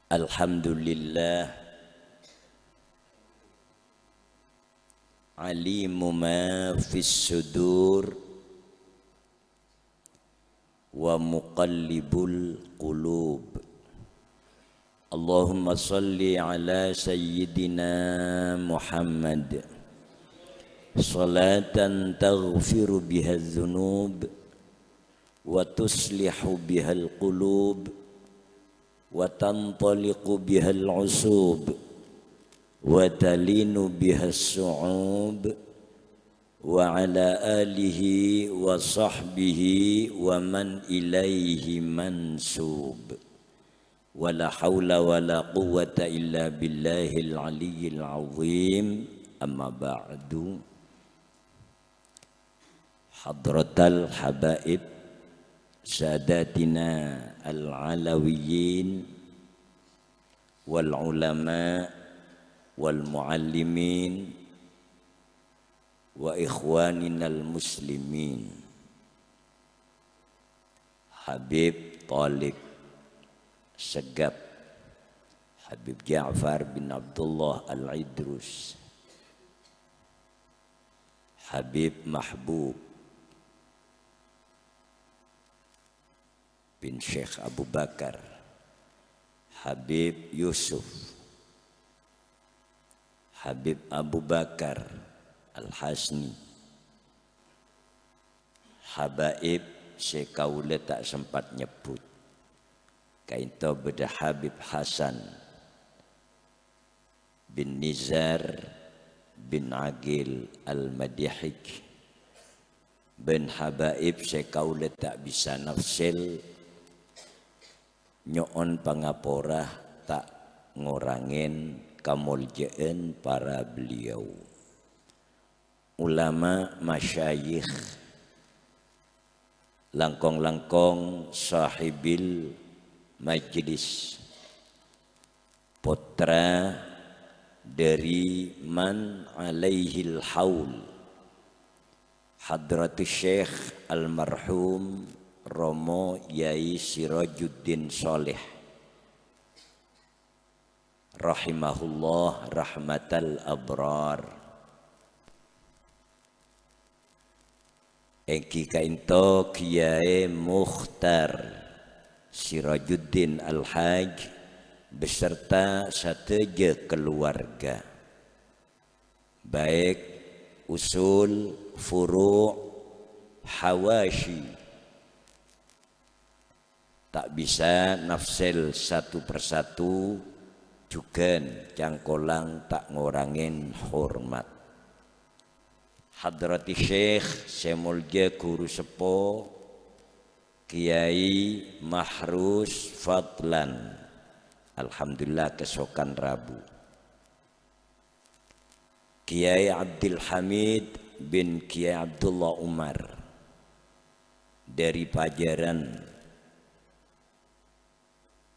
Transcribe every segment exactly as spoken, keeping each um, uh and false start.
Alhamdulillah, alimu ma fis sudur wa muqallibul qulub. Allahumma shalli ala sayyidina Muhammad, salatan taghfiru biha dzunub, wa tuslihu bihal qulub, wa tantaliqu bihal usub, wa talinu bihas su'ub, wa ala alihi wa sahbihi wa man ilaihi mansub. Wa la haula wa la quwwata illa billahil aliyyil azim. Amma ba'du. Hadratal habaib, sadatina al-alawiyyin, wal ulama, wal muallimin, wa ikhwaninal muslimin. Habib Thalib Segap, Habib Ja'far bin Abdullah Al-Idrus, Habib Mahbub bin Syekh Abu Bakar, Habib Yusuf, Habib Abu Bakar Al-Hasni, habaib sè kaulâ ta' sempat nyebbhut. Ka'dinto bâdâ Habib Hasan bin Nizar bin Aqil Al-Madihij, bân habaib sè kaulâ ta' bisa nafsèl nyo'on pangapora ta' ngorangè kamoljâ'ân para beliau. Ulama, masyayikh, langkong-langkong sahibil majlis, pottra dhâri man alaihil haul, Hadratus Syekh Almarhum Romo Yai Sirajuddin Shaleh, rahimahullah rahmatal abrar. Èngghi ka'dinto Kiai Mukhtar Sirajuddin Al-Haj beserta sadhâjâ keluarga, baik usul, furu', hawasyi, ta' bisa nafsèl satu persatu, jhughân cangkolang ta' ngorangè hormat. Hadrati Syekh sè moljâ Ghuru Seppo Kiai Mahrus Fadlan, alhamdulillah, kasokan rabu. Kiai Abdul Hamid bin Kiai Abdullah Umar dhâri Pajaran,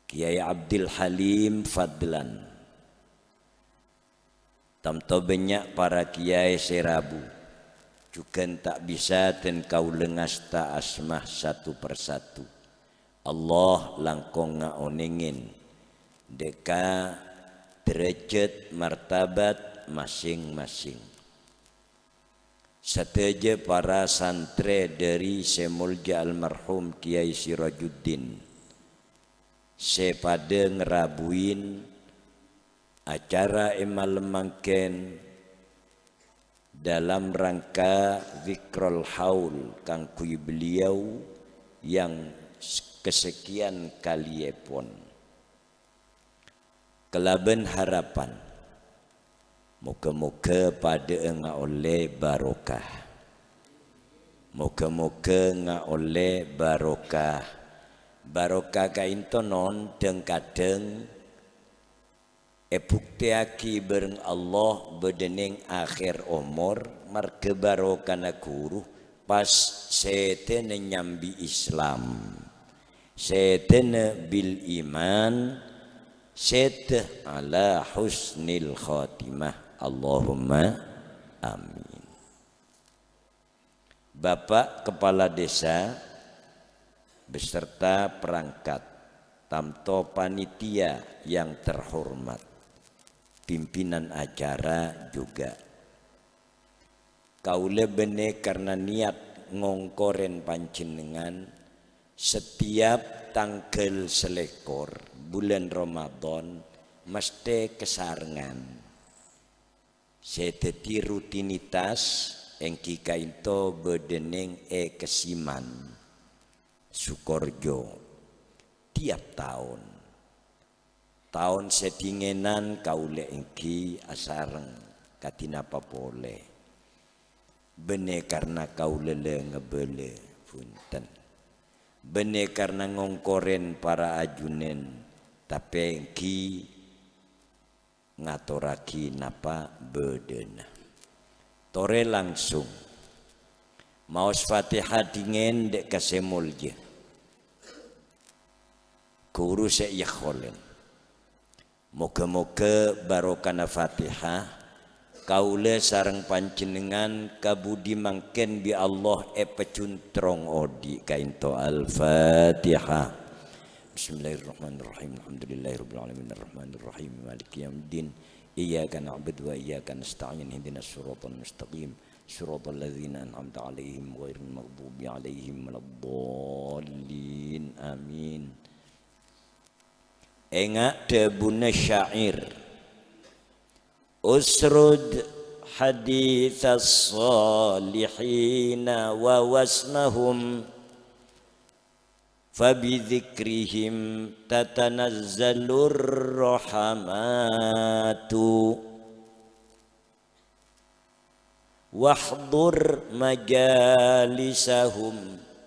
Kiai Abdul Halim Fadlan, tanto bânnya' para kiai sè rabu, jhughân ta' bisa dân kaulâ ngasta asma satu persatu. Allah langkong ngaonèngè dhâ' ka derajat martabat masing-masing. Sadhâjâ para santrè dhâri sè moljâ almarhum Kiai Sirajuddin sè padâ ngarabuwi acara è malem mangkèn dalam rangka Dzikrul Haul kaangghuy beliau yang s-, kesekian kaliyèpon. Kalabân harapan, moghâ-moghâ padâ'â ngaollè barokah. Moghâ-moghâ ngaollè barokah. Barokah ka'dinto non dhâng-kadhâng èbuktèyaghi bhâreng Allah bâdâ neng akhèr omor, marghâ barokana ghuru, pas sèdhâna nyambi Islam, sèdhâna bil iman, sèdhâ ala husnil khotimah. Allahumma amin. Bapak Kepala Desa beserta perangkat, Tanto panitia yang terhormat, pimpinan acara juga. Kaulâ bânnè karna niat ngongkorèn panjhennengngan, setiap tangghâl salèkor bulân Ramadan mastè kasarengngan. Sè dhâddhi rutinitas èngghi kaènto bâdâ neng è Kesiman, Sukorejo, tiap taon. Taon sè dhingènan kaulâ èngghi asareng kadhi napa polè. Bânnè karna kaulâ la ngabâlâ, bhunten. Bânnè karna ngongkorèn para ajunan, tapè èngghi ngatorraghi napa bâdâna. Torè langsung. Maos Fatihah dhingèn dâ' ka sè molja. Ghuru sè èyakholèn. Moghâ-moghâ barokana Fatihah, kaulâ sareng panjhennengngan kabudhi mangkèn bi' Allah èpajhuntrong odi' kaènto. Al-Fatihah. Bismillahirrahmanirrahim. Alhamdulillahirabbil alamin. Arrahmanirrahim. Maliki yaumiddin. Iyyaka na'budu wa iyyaka nasta'in. Ihdinas siratal mustaqim. Siratal ladzina an'amta 'alaihim ghairil maghdubi 'alaihim waladdallin. Amin. Enga' dhâbuna syair, "Usrud haditsas shalihina wa wasnahum, fa bidzikrihim tatanazzalur rahamatu." "Wahdur majalisahum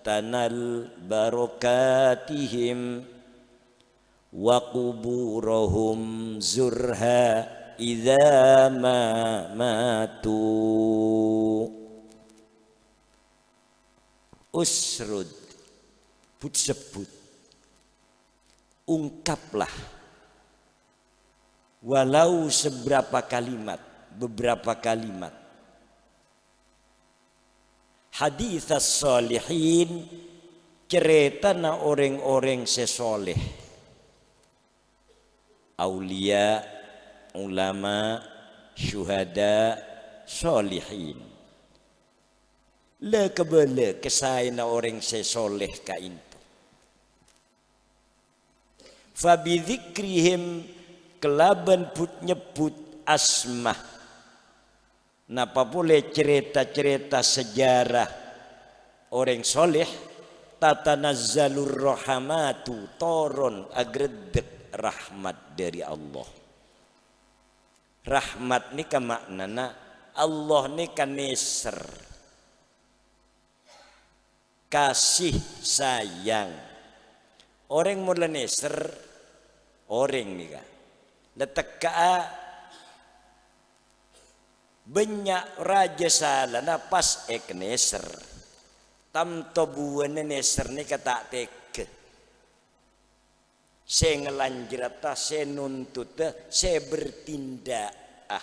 tanal barokatihim, wa kuburahum zurha idza ma matu." Usrud, but-sebbut, ungkaplah. Walau seberapa kalimat, beberapa kalimat. Haditsas shalihin, carètana orèng-orèng sè sholeh. Auliya, ulama, syuhada, shalihin. La kabâlâ kasaèna orèng sè sholeh kaènto. Fabidzikrihim, kalabân but-nyebbut asma. Napa polè carèta-carèta sejarah orèng sholeh, tatanazzalur rahamatu, toron agreddek rahmat dâri Allah. Rahmat nèka ma'nana Allah nèka nèser. Kasih sayang. Orèng mon la nèser, orèng nèka. La tekka'a bânnya' rajâ salana pas èkanèser. Tanto buwâna nèser nèka ta' tegghâ. Sè ngalanjhârâta, sè nontotta, sè bertinda'a.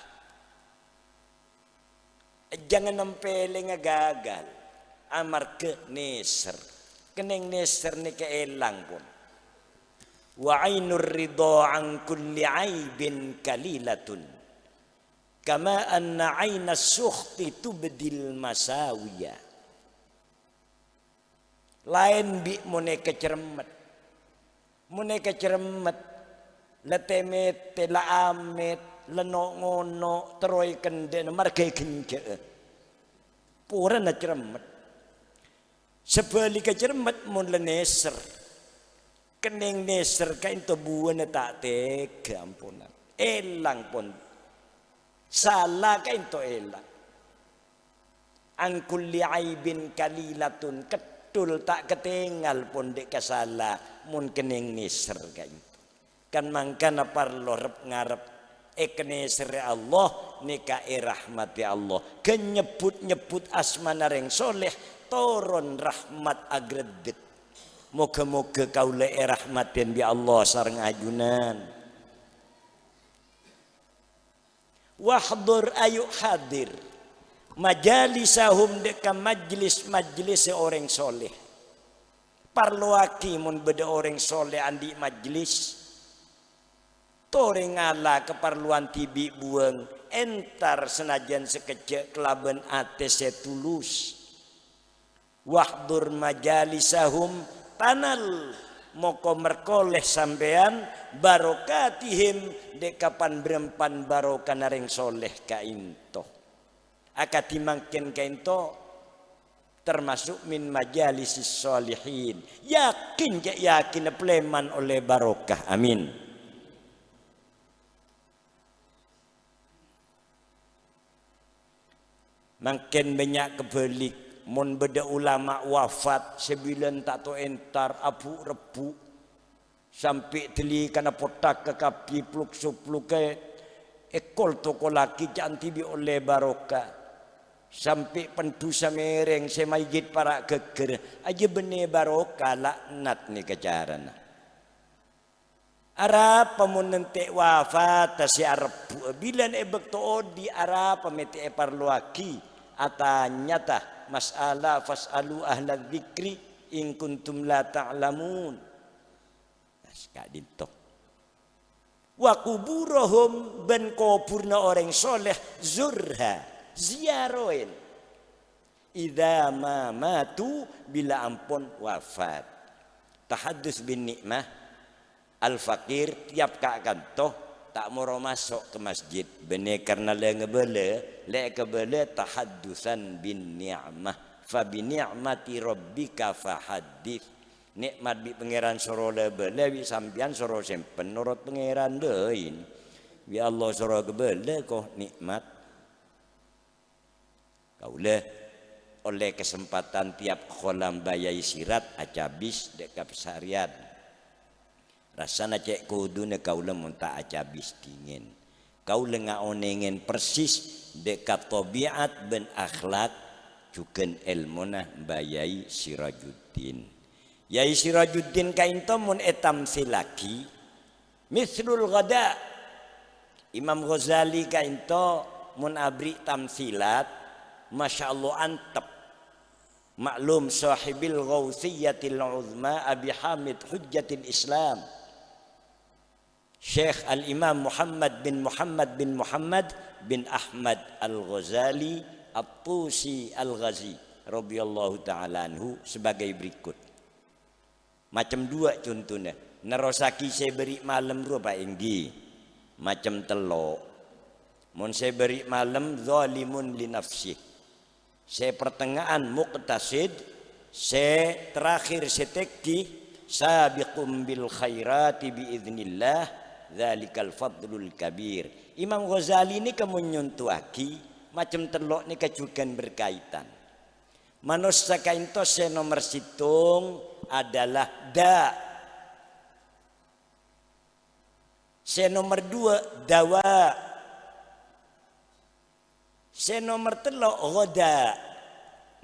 Jangan nampèlènga gagal, amarghâ nèser. Kennèng nèser nèka èlang, pon. "Wa ainur ridha an kulli aibin kalilatun, kama anna ainas sukhti tubdil masawiya." Laèn bi' mon èkacerremmet. Mon èkacerremmet, la tè-mètè, la amèt, la no'-ngono', terro èkendhâ'â, marghâ èghânjhâ'â. Porana cerremmet. Sabhâligghâ cerremmet mon la nèser. Kennèng nèser kaènto buwâna ta' tegghâ, amponan. Èlang, pon. Sala kaènto èlang. An kulli aibin kalilatun, keddhul ta' katèngal pon dâ' ka sala mon kennèng nèser kaènto. Kan mangkana parlo rep-ngarep èkanèserrè Allah, nèka èrahmatè Allah. Ghân nyebbut-nyebbut asmana rèng sholeh, toron rahmat agreddek. Moghâ-moghâ kaulâ èrahmatè bi' Allah sareng ajunan. Wahdur, ayo hadir. Majalisahum, dâ' ka majlis-majlis orèng sholeh. Parlowaghi mon bâdâ orèng soleh andi' majlis. Torè ngala kaparlowan dhibi' buwâng, entar sanajjân sakejjhâ' kalabân atè sè tulus. "Wahdur majalisahum tanal," moko merkolè sampèyan, "barokatihim," dâ' kapan-bârâmpan barokana rèng soleh ka'ènto. Akadhi mangkèn ka'ènto termasuk min majalisis sholihin. Yakin, cè' yakinna palèman ollè barokah. Amin. Mangkèn bânnya' kabhâlik, mon bâdâ ulama wafat, sè bilân ta' to entar, abu'-rebbhu', sampè' dâlli kana pothak kakabbhi pluk-sopluk è, èkol-tokollaghi ca'na dhibi' ollè barokah, sampè' pendhu samèrèng sè mayyit para' ghâggâr, ajâ bânnè barokah, laknat nèka carana. Arapa mon èntè' wafata sè arebbhu'â? Bilân è bâkto odi' arapa mè' ta' èparlowaghi? Atanyata mas'ala, "Fas'alu ahla dzikri in kuntum la ta'lamun." Nas ka'dinto. "Wa quburahum," bân kobhurna orèng soleh, "zurha," ziyaroè. "Idza ma matu," bilâ ampon wafat. Tahaddus bin ni'mah, al-faqir tiyap ka' kanto ta' moro maso' ka masjid, bânnè karna la ngabâlâ, la èkabâlâ tahaddusan bin ni'mah. "Fa bi ni'mati rabbika fahaddits." Nè'mat bi' Pangèran soro la bâlâ, bi' sampèyan soro sèmpen norot Pangèran bhâi. Bi' Allah soro kabâlâ ko' nè'mat. Kaulâ ollè kasempatan tiyap kholam bâjâi sirat acabis dâ' ka pasarèyan. Rassana cè' koduna kaulâ mon ta' acabis dhingèn. Kaulâ ngaonèngèn persis dâ' ka tabi'at bân akhlak jhughân èlmona bâjâi Sirajuddin. Yai Sirajuddin ka'ènto mon ètamsillaghi, mislul ghada. Imam Ghazali ka'ènto mon aberri' tamsilat, masyaallah antep. Maklum, shahibil Ghauthiyatil Uzma Abi Hamid Hujjatil Islam, Syekh Al-Imam Muhammad bin Muhammad bin Muhammad bin Ahmad Al-Ghazali At-Tusi Al-Ghazi radhiyallahu ta'ala anhu sebagai berikut. Macem duwâ' contona. Nerrossaghi sè bâri' malem rowa, Pak, ènggi. Macem tello'. Mon sè bâri' malem, zalimun li nafsih. Sè pertengahan, muqtasid. Sè terakhir, sè tèngghi, sabiqum bil khairati bi idznillah, dzalikal fadlul kabir. Imam Ghazali nèka mon nyontowaghi, macem tello' nèka jhughân berkaitan. Manossa ka'ènto sè nomer sèttong adalah da. Sè nomer duwâ' dawa. Sè nomer tello' ghoda.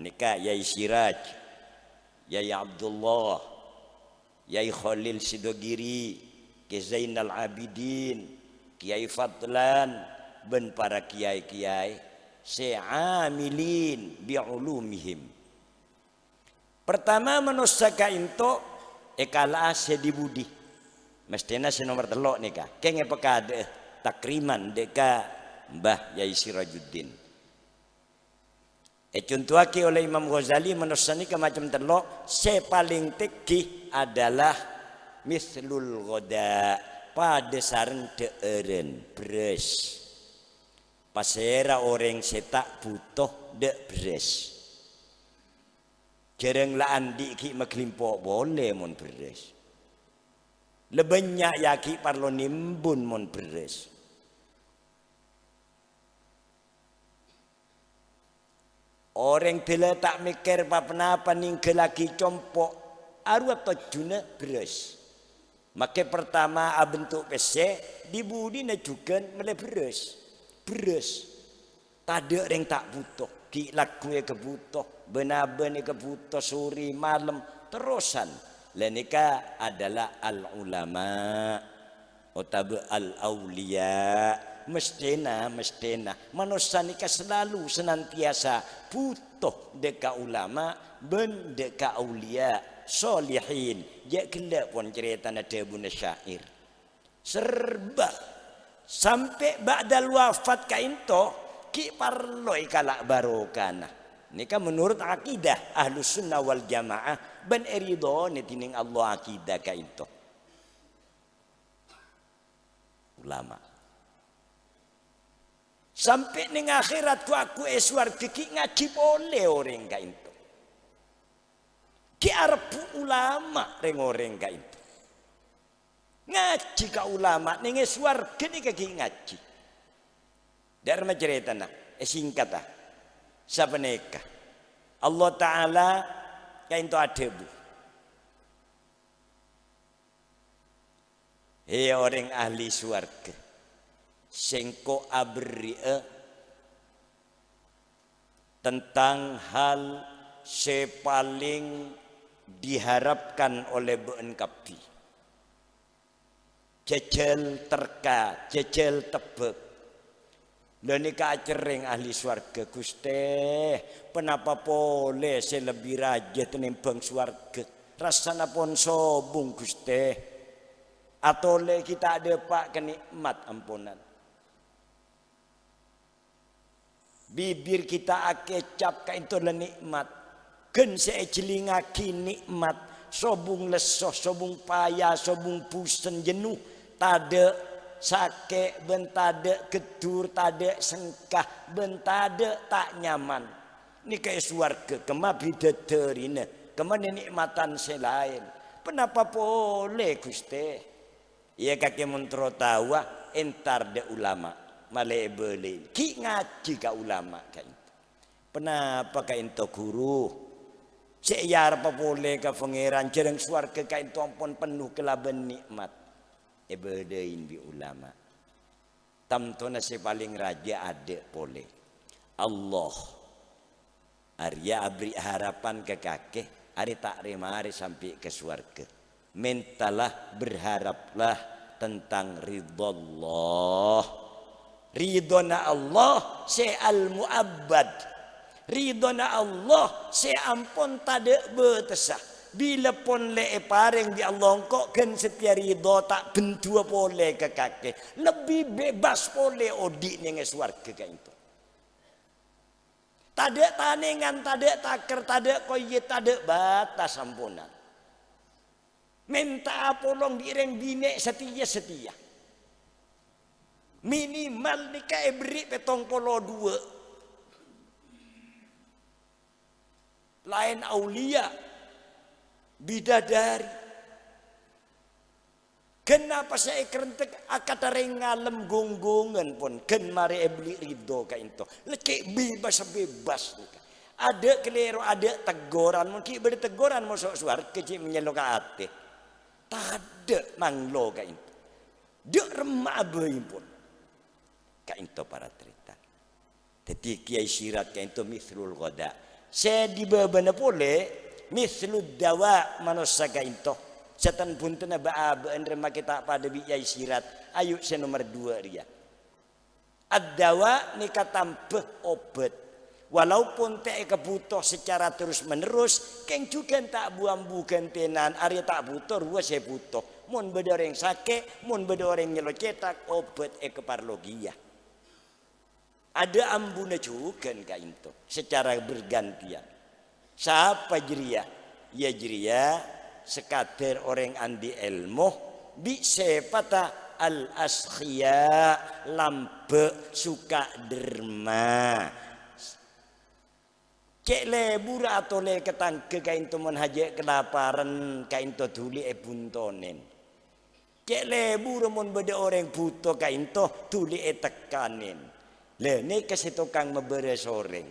Nèka Yai Siraj, Yai Abdullah, Yai Kholil Sidogiri, Kè Zainal Abidin, Kèyaè Fadlan, bân para kèyaè-kèyaè sè amilin bi ulumihim. Pertama, manossa ka'ènto èkala'a sè dhi-budhi. Mesthèna sè nomer tello' nèka. Kèng èpakadâ'â takriman dâ' ka Mbah Yai Sirajuddin. Ècontowaghi olè Imam Ghazali manossa nèka macem tello', sè palèng tèngghi adalah mislul ghoda, padâ sareng dhâ'ârân, bherrâs. Pasèra orèng sè ta' bhuto dâ' bherrâs? Jhârâng la andi' ghi' maghâlimpo' polè mon bherrâs. La bânnya' yâ ghi' parlo nèmbun mon bherrâs. Orèng dâlâ ta' mèkkèr pa-ponapa nèngghâllaghi compo', arowa tojjhuna bherrâs. Makè pertama abentuk pèssè, dhi-budhina jhughân mellè bherrâs. Bherrâs. Tadâ' rèng ta' bhuto, ghi' lagghu èkabhuto, bân-abân èkabhuto, sore malem, terrosan. La nèka adalah al-ulama otabâ al-auliya. Mesthèna, mesthèna manossa nèka salalu senantiasa bhuto dâ' ka ulama bân dâ' ka auliya. sholihin. Jhâ' ghellâ' pon carètana dhâbuna syair. Serba. Sampè' ba'dal wafat ka'ènto, ghi' parlo èkala' barokana. Nèka menurut akidah Ahlus Sunnah wal Jamaah, bân èridhonè dhinèng Allah akidah ka'ènto. Ulama. Sampè' neng akhèrat, ghu-, ghu è sowarghâ ghi' ngajhi polè orèng ka'ènto. Ghi' arebbhu' ulama rèng-orèng ka'ènto. Ngajhi ka ulama, neng è sowarghâ nèka ghi' ngajhi. Dhâ' remma carètana, èsèngkaddhâ. Sapanèka. Allah Ta'ala ka'ènto adhâbu, "He orèng ahli sowarghâ, Sèngko' aberri'â tentang hal sè palèng diharapkan olè bâ'na kabbhi." Jhâjhâl terka, jhâjhâl tebbhâk. La nèka acerrèng ahli sowarghâ, "Ghustè, ponapa polè sè lebbi rajâ tènèmbhâng sowarghâ? Rassana pon sobung, Ghustè. Atolè ghi' ta' dâpa' ka nè'mat amponan. Bibir ghi' ta' akècap ka'ènto la nè'mat. Ghân sè èjhellingngaghi nè'mat, sobung lesso, sobung paya, sobung busen jennu, tadâ' sakè' bân tadâ' gheddur, tadâ' sengka bân tadâ' ta' nyaman. Nèka è sowarghâ, kemma bidadârina, kemma nè'matan sè laèn. Ponapa polè, Ghustè?" Iyâ, kakè mon terro taowa, èntar dhâ' ulama, malè èbâlâi. Ghi' ngajhi ka ulama ka'ènto. Ponapa ka'ènto, ghuru? Sè èareppa polè ka Pangèran, jhârâng sowarghâ ka'ènto ampon penno kalabân nè'mat. Èbâlâi bi' ulama. Tantona sè palèng rajâ adâ' polè. Allah. Arèya aberri' harapan ka kakè, arè ta' rè-marè sampè' ka sowarghâ. Mentalah, berharaplah tentang ridho Allah. Ridhona Allah sè al-mu'abbad. Ridhona Allah sè ampon tadâ' bâtessa. Bilâ pon lè èparèng bi' Allah engko' ghân satèya ridho ta' bhendhuwâ polè ka kakè. Lebbi bebas polè odi' neng è sowarghâ ka'ènto. Tadâ' tanèngan, tadâ' takèr, tadâ' koyit, tadâ' batas amponan. Mènta'a polong bi' rèng binè' satèya-satèya. Minimal nèka èberri' pèttong polo duwâ'. Laèn auliya, bidadari. Ghân apa sè èkarèntek akadhâ rèng ngalem gong-gongan pon, ghân marè èbelli' ridho ka'ènto. Lècè' bebas-bebas nèka. Adâ' kalèro, adâ' teggoran, mon ghi' bâdâ teggoran moso' sowarghâ cè' manyèlo ka atè. Tadâ' manglo ka'ènto. Dâ' remma abâi pon. Ka'ènto para tarètan. Dhâddhi Kèyaè Sirat ka'ènto mithlul ghadha'. Sè è bâbâna polè mithlud dawa' manossa ka'ènto. Sè tan-bhuntenna bâ'-abâ'ân rèmma kè ta' padâ bi' Kèyaè Sirat. Ayu sè nomer duwâ' rèya. Ad-dawa' nèka tambhâ obât. Walaupun ta' èkabhuto sacara terus-menerus, kèng jhughân ta' bu-ambu ghântènan, arèya ta' bhuto, rowa sè bhuto. Mon bâdâ orèng sakè', mon bâdâ orèng nyèlo cètak, obât èkaparlo kèya. Adâ' ambuna jhughân ka'ènto, sacara bergantian. Sapa jârèya? Iyâ jârèya sakadâr orèng andi' èlmo, bi' sèpatta al-askhiya, lambâ', suka derma. Cè' lebur atolè ka tangghâ ka'ènto mon hajâ' kalaparan ka'ènto dhuli èbuntonèn. Cè' lebur mon bâdâ orèng bhuto ka'ènto dhuli ètekkanèn. Lha, nèka sè tokang mabârâs orèng.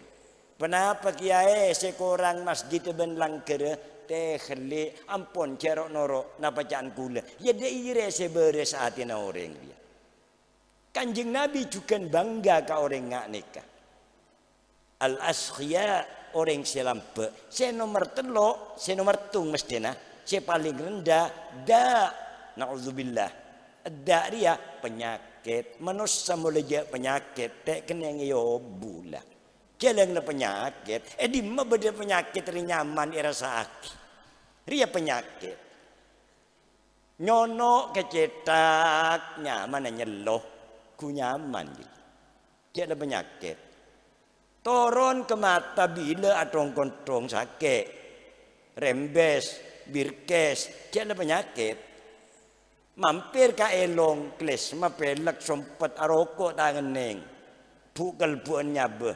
Ponapa, Kèyaè, sè korang masjid bân langghârrâ? Tèghellè', ampon jhâ' ro'-noro' napa ca'an kaulâ. Iyâ, dâ' iyâ rè sè bârâs atèna orèng rèya. Kanjeng Nabi jhughân bangga ka orèng nga' nèka. Al-askhiya, orèng sè lambâ'. Sè nomer tello', sè nomer ttung mesthèna, sè palèng rendha, dâ'. Na'udzubillah. Dâ' rèya panyakèt. Manossa mon la jhâ' panyakèt, ta' kennèng èobu la. Jhâlânna panyakèt, è dimma bâdâ panyakèt rè nyaman èrassa'aghi. Rèya panyakèt. Nyono' ka cèthak, nyamana nyello, ghu nyaman, jâ'. Jâ' la panyakèt. Toron ka mata bilâ athong-konthong sakè', rembes, birkes, jâ' la panyakèt. Mampir ka èlong, klesma, pellek, sompet, aroko' ta' ngennèng, bu'-kelbu'en nyabâ.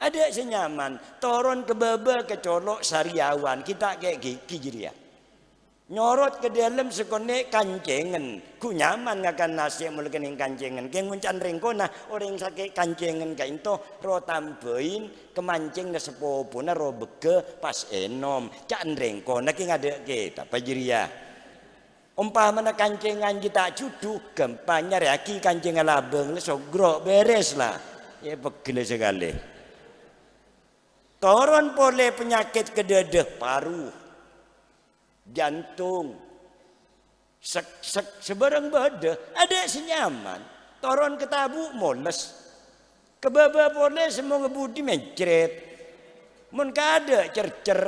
Adâ' sè nyaman, toron ka bâbâ, ka colo', sariawan, ghi' ta' kè' ghighi jârèya. Nyorot ka dâlem sakonè' kancèngen, ghu nyaman ngakan nasè' molaè kennèng kancèngen. Kèng mon can rèngkona orèng sakè' kancèngen ka'ènto, ro tambâi kamancèngnga sapopona ro bâgghâ pas ènom. Can rèngkona kèng adâ' kètab jârèya. Ompamana kancèngan ghi' ta' jhudhu, ghâmpang nyarèyaghi kancèngan labâng, la sogro', bèrès la. Yâ, pegghel sakalè. Toron polè panyakèt ka dâdâ, paru, jantong, sek-sek, sabârâng bâdâ, adâ' sè nyaman. Toron ka tabu', moles. Ka bâbâ polè sè monga budi mèncrèt. Mon kaadâ' cercer,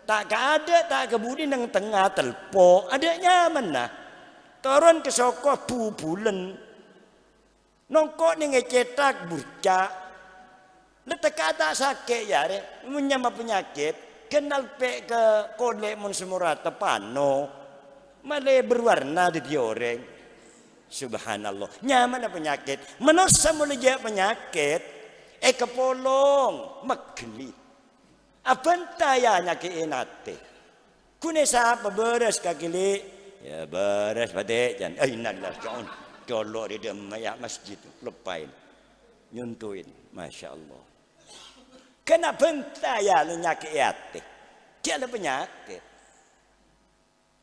ta' kaadâ', ta' kabudi neng tengnga telpo', adâ' nyamanna. Toron ka soko bubulen. Nongko' neng è cèthak burca'. Lettekka ta' sakè' yâ rè, mon nyama panyakèt, ghân alpè' ka kolè' mon sè morata pano. Malè berwarna dhâddhi orèng. Subhanallah. Nyamana panyakèt. Manossa molaè jâ' panyakèt, èkapolong, magghellè. Abânta yâ nyakè'è atè. Ghun èsapa, bârâs kakè, Lè'? Yâ, bârâs, Patè', can. Eh, innalillahi, can. Colo' rè dâ'emma yâ masjid, leppaèn. Nyontoèn. Masya Allah. Ghân abânta yâ nyakè'è atè. Jâ' la panyakèt.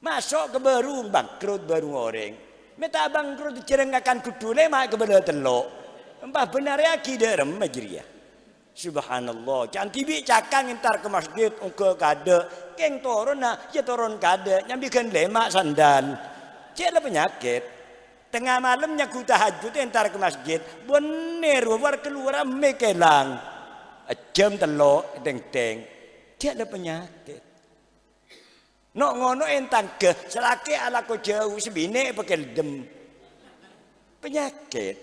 Maso' ka bârung, bangkrut bârung orèng. Mè' ta' bangkrut, jhârâng ngakan ghudhu lèma' kabâlâ tello'. Empa bhender yâ ghi' dâ' remma jârèya. Subhanallah, can dhibi' cakang entar ka masjid, ongghâ kaadâ'. Kèng toronna, yâ toron kaadâ', nyambi ghân lèma' sandal. Cè' la panyakèt. Tengnga malem nyagu tahajjud entar ka masjid, bhender, war-kalowar mè' kèlang. Jam tello', teng-teng. Cè' la panyakèt. No'-ngono' è tangghâ, sè lakè' alako jhâu, sè binè' èpakeldem. Panyakèt.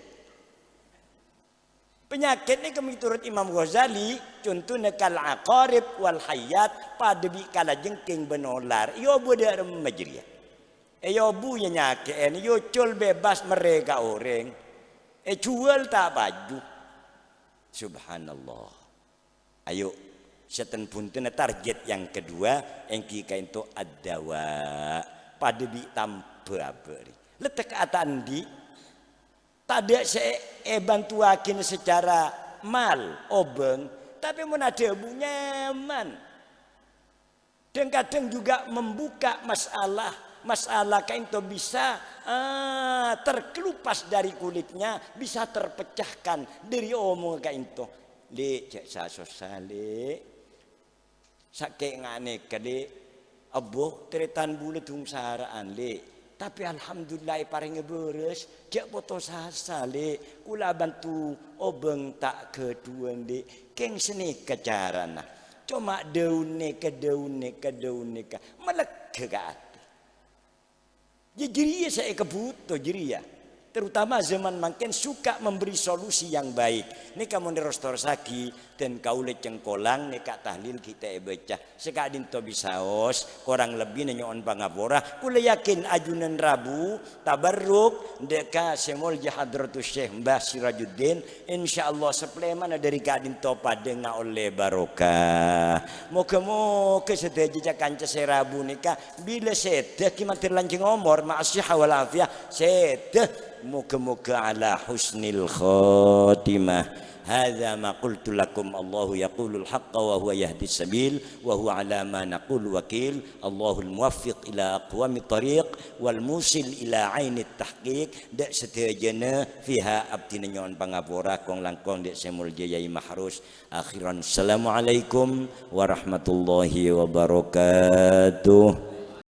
Panyakèt nèka miturut Imam Ghazali, contona kal aqarib wal hayyat, padâ bi' kalajengking bân olar. Èobu dâ' remma jârèya. Èobu yâ nyakè'è, èocol bebas merrè ka orèng. Èjhuwâl ta' paju. Subhanallah. Ayo, sèten-bhuntenna target yang kedua, èngghi ka'ènto ad-dawa. Padâ bi' tambhâ abâ' rè. Lettek ta' andi'. Tadâ' sè èbhântowaghina sacara mal, obâng, tapè mon adhâbu nyaman. Dhâng-kadhâng juga membuka masalah, masalah ka'ènto bisa, ah, terkelupas dari kulitnya, bisa terpecahkan dari omongan ka'ènto. Lè', jhâ' sa-sossa, Lè'. Sakè' nga' nèka, Lè'. Abbhu, tarètan bulâ dhungsara'an, Lè'. Tapè alhamdulillah èparèngè bârâs, jhâ' potos asa, Lè'. Kaulâ bhânto obâng ta' ghâdhuwân, Lè'. Kèng sanèka carana. Coma dâun nèka, dâun nèka, dâun nèka. Malega ka atè. Yâ, jârèya sè èkabhuto, jârèya. Terutama zaman mangkèn suka memberi solusi yang baik. Nèka mon èros-terrossaghi, dân kaulâ cengkolang nèka tahlil ghi' ta' èbâca. Sè ka'dinto bisaos, korang lebbina nyo'on pangapora. Kaulâ yakin ajunan rabu, tabarruk, dâ' ka sè molja Hadratus Syekh Mbah Sirajuddin, insyaallah saplemana dâri ka'dinto padâ ngaollè barokah. Moghâ-moghâ sadhâjâ ca-kanca sè rabu nèka bilâ sèdhâ ghi' mandhâr lanjhâng omor, ma'as sihha wal afiyah, sèdhâ. Moghâ-moghâ ala husnil khotimah. Hadza ma qultu lakum, Allahu yaqulul haqqa wa huwa yahdis sabil, wa huwa ala ma naqulu wakil. Allahul muwaffiq ila aqwamit thariq, wal musil ila ainit tahqiq. Dâ' sadhâjâna, fiha abdhina nyo'on pangapora, kong-langkong dâ' sè molja Yai Mahrus. Akhiran, assalamualaikum warahmatullahi wabarakatuh.